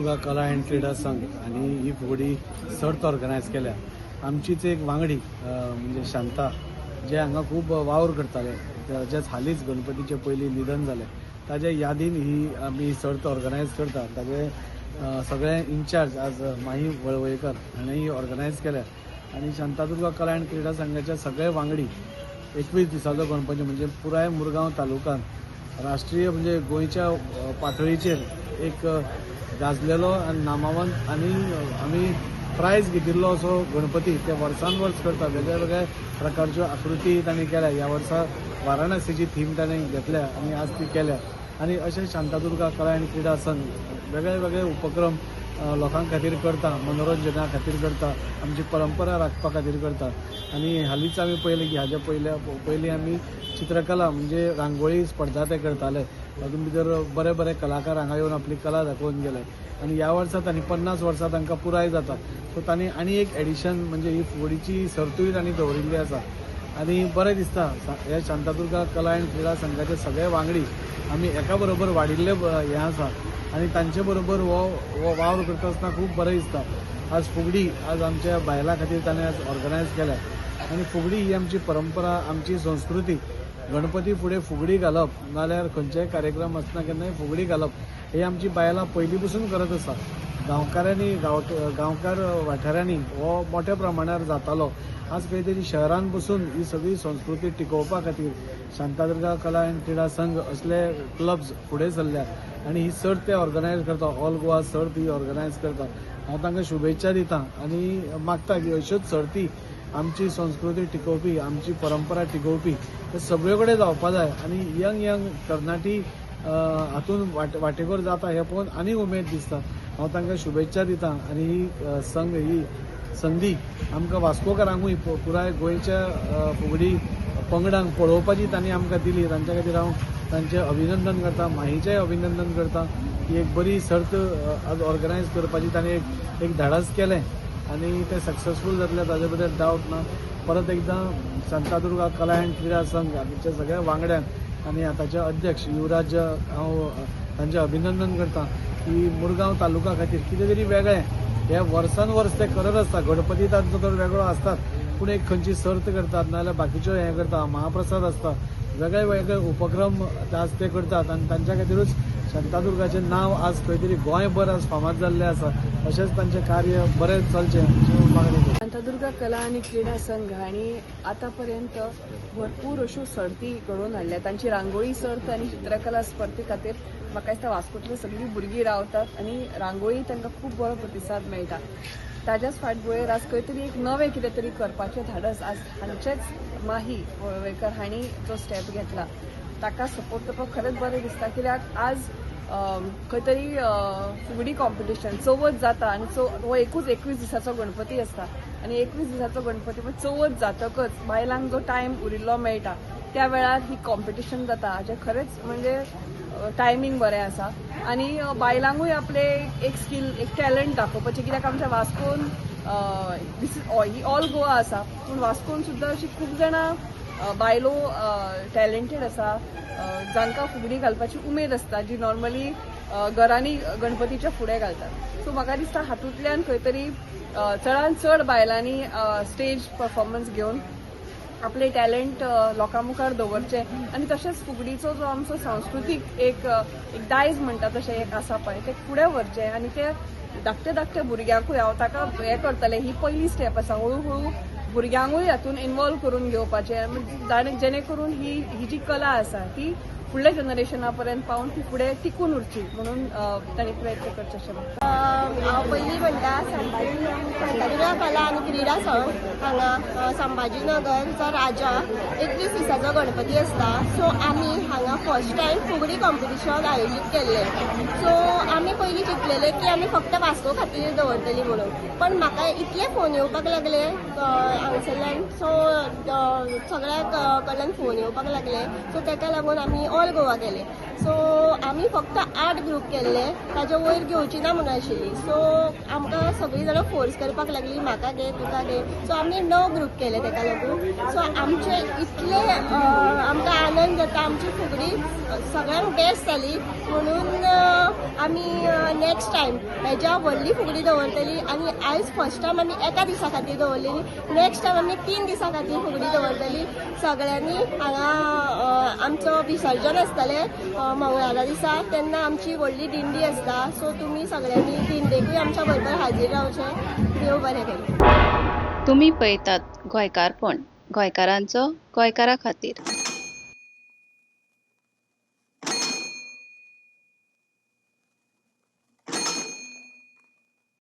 शांतादुर्गा कला अँड क्रीडा संघ आणि ही फुगडी सर्त ऑर्गनायज केल्या. आमचीच एक वांगडी, म्हणजे शांता, जे हांगा खूब वावर करताले, ताजेच हालींच गणपतीचे पयलीं निधन जालें. ताजे यादीन ही आमी सर्त ऑर्गनायज करता. ताजे सगळे इन्चार्ज आज माही वळवयकर हाणें ही ऑर्गनायज केल्या आनी शांतादुर्गा कला आनी क्रीडा संघाचे सगळे वांगडी 21 दिसाचो गणपती, म्हणजे पुराय मुरगांव तालुक्यान राष्ट्रीय, म्हणजे गोंयच्या पातळीचेर एक गाजलेलो आनी नामावंत आनी आमी प्रायज घेतिल्लो असो गणपती ते वर्सान वर्स करता. वेगळ्या वेगळ्या प्रकारच्यो आकृती तांणी केल्या. ह्या वर्सा वाराणसीची थीम ताणें घेतल्या आनी आज ती केल्या. आनी अशें शांतादुर्गा कला आनी क्रिडा संघ वेगळे वेगळे उपक्रम लोकां खातीर करता, मनोरंजना खातीर करता, आमची परंपरा राखपा खातीर करता. आनी हालींच आमी पळयलें की हाज्या पयल्या पयलीं आमी चित्रकला, म्हणजे रांगोळी स्पर्धा ते करताले. तातूंत भितर बरे बरे कलाकार हांगा येवन आपली कला दाखोवन गेले. आनी ह्या वर्सा तांणी 50 वर्सां तांकां पुराय जाता, सो तांणी आनी एक एडिशन, म्हणजे ही फुगडीची सर्तूय तांणी दवरिल्ली आसा. आनी बरें दिसता, हे शांतादुर्गा कला आनी क्रिडा संघाचे सगळे वांगडी आमी एका बरोबर वाडिल्ले हें आसा आनी तांचे बरोबर हो हो वावर करता आसतना खूब बरें दिसता. आज फुगडी आज आमच्या बायलां खातीर ताणें आज ऑर्गनायज केल्या. आनी फुगडी ही आमची परंपरा, आमची संस्कृती. गणपती फुडें फुगडी घालप, नाल्यार खंयचेय कार्यक्रम आसतना केन्नाय फुगडी घालप, ही आमची बायलां पयलीं पसून करत आसा. गांवकारांनी, गांवकार वाठारांनी हो मोठ्या प्रमाणार जातालो. आज खंय तरी शहरान बसून ही सगळी संस्कृती टिकोवपा खातीर शांतादुर्गा कला आनी क्रिडा संघ असले क्लब्स फुडें सरल्या आनी ही सर्त ते ऑर्गनायज करता. ऑल गोवा सर्त ही ऑर्गनायज करता. हांव तांकां शुभेच्छा दिता आनी मागता की अश्योच सर्ती आमची संस्कृती टिकोवपी, आमची परंपरा टिकोवपी ते सगळे कडेन जावपा जाय. आनी यंग यंग तरणाटी हातून वांटेकर जाता हें पळोवन आनीक उमेद दिसता. हांव तांकां शुभेच्छा दिता आनी ही संघ, ही संदी आमकां वास्कोकारांकूय, पुराय गोंयच्या फुगडी पंगडांक पळोवपाची तांणी आमकां दिली, तांच्या खातीर हांव तांचें अभिनंदन करता. माहीचेंय अभिनंदन करता की एक बरी सर्त आज ऑर्गनायज करपाची तांणी एक एक धाडस केलें आनी तें सक्सेसफूल जातलें ताजे बद्दल डावट ना. परत एकदां शांतादुर्गा कला आनी क्रिडा संघ आमच्या सगळ्या वांगड्यांक आनी आतांचे अध्यक्ष युवराज, हांव तांचें अभिनंदन करता की मुरगांव तालुका खातीर कितें तरी वेगळें हे वर्सान वर्स ते करत आसता. गणपती तांचो तर वेगळो आसतात, पूण एक खंयची सर्त करतात नाजाल्यार बाकीच्यो हें करता, महाप्रसाद आसता, वेगळे वेगळे उपक्रम आज ते करतात. आनी तांच्या खातीरूच शांतादुर्गाचें नांव आज खंय तरी गोंयभर आज फामाद जाल्लें आसा. अशेंच तांचें कार्य बरें चलचें अशें मागणी करता. शांतादुर्गा कला आनी क्रीडा संघ हांणी आतापर्यंत भरपूर अश्यो सर्ती घडोवन हाडल्या. तांची रांगोळी सर्त आनी चित्रकला स्पर्धे खातीर म्हाका दिसता वास्कोतली सगळीं भुरगीं रावतात आनी रांगोळी तांकां खूब बरो प्रतिसाद मेळटा. ताज्याच फाटभुंयेर आज खंय तरी एक नवें कितें तरी करपाचें धाडस आज हांचेच माही वळवयकर हांणी जो स्टेप घेतला ताका सपोर्ट करपाक खरेंच बरें दिसता, कित्याक आज खंय तरी फुगडी कॉम्पिटिशन चवथ जाता आनी हो एकूच 21 दिसाचो गणपती आसता आनी 21 दिसाचो गणपती, पण चवथ जातकच बायलांक जो टायम उरिल्लो मेळटा त्या वेळार ही कॉम्पिटिशन जाता, हाजें खरेंच म्हणजे टायमींग बरें आसा. आनी बायलांकूय आपले एक स्कील, एक टॅलंट दाखोवपाचें, कित्याक आमच्या वास्कोन दीस is he all Goa आसा, पूण वास्कोन सुद्दां अशी खूब जाणां बायलो टॅलेंटेड आसा, जांकां फुगडी घालपाची उमेद आसता, जी नॉर्मली घरांनी गणपतीच्या फुडें घालतात. सो म्हाका दिसता हातूंतल्यान खंय तरी चडान चड बायलांनी स्टेज परफॉर्मन्स घेवन आपले टॅलंट लोकां मुखार दवरचें आनी तशेंच फुगडीचो जो आमचो सांस्कृतीक एक एक दायज म्हणटा तशें एक आसा पळय, तें फुडें व्हरचें. आनी ते धाकटे धाकटे भुरग्यांकूय हांव ताका हें करतलें, ही पयली स्टेप आसा, हळू हळू भुरग्यांकूय हातून इनवॉल्व करून घेवपाचें, जेणे करून ही ही जी कला आसा ती फुडल्या जनरेशना पर्यंत पावून ती फुडें टिकून उरची म्हणून तांणी प्रयत्न करचे अशें म्हाका. हांव पयलीं म्हणटा, संभाजी शांतादुर्गा कला आनी क्रिडा संघ हांगा संभाजीनगरचो राजा 21 दिसाचो गणपती आसता. सो आमी हांगा फर्स्ट टायम फुगडी कॉम्पिटिशन आयोजीत केल्लें. सो आमी पयलीं चिंतलेलें की आमी फक्त वास्को खातीर दवरतली म्हणून, पण म्हाका इतले फोन येवपाक लागले हांगसरल्यान, सो सगळ्या कडल्यान फोन येवपाक लागले, सो ताका लागून आमी ऑल गोवा केले. सो आमी फक्त 8 ग्रूप केल्ले, ताजे वयर घेवची ना म्हणून आशिल्ली. सो आमकां सगळीं जाणां फोर्स करपाक लागली, म्हाका घे, तुका घे. सो आमी 9 ग्रूप केले तेका लागून. सो आमचे इतले आमकां आनंद जाता, आमची फुगडी सगळ्यांक बेस्ट जाली म्हणून आमी नेक्स्ट टायम हेज्या व्हडली फुगडी दवरतली. आनी आयज फर्स्ट टायम आमी एका दिसा खातीर दवरलेली, नेक्स्ट टायम आमी 3 दिसां खातीर फुगडी दवरतली. सगळ्यांनी हांगा आमचो विसर्जन आसतलें मंगळारा दिसा, तेन्ना आमची व्हडली दिंडी आसता. सो तुमी सगळ्यांनी दिंडेकूय आमच्या बरोबर हाजीर रावचें. देव बरें करूं. तुमी पळयतात गोंयकारपण, गोंयकारांचो गोंयकारा खातीर.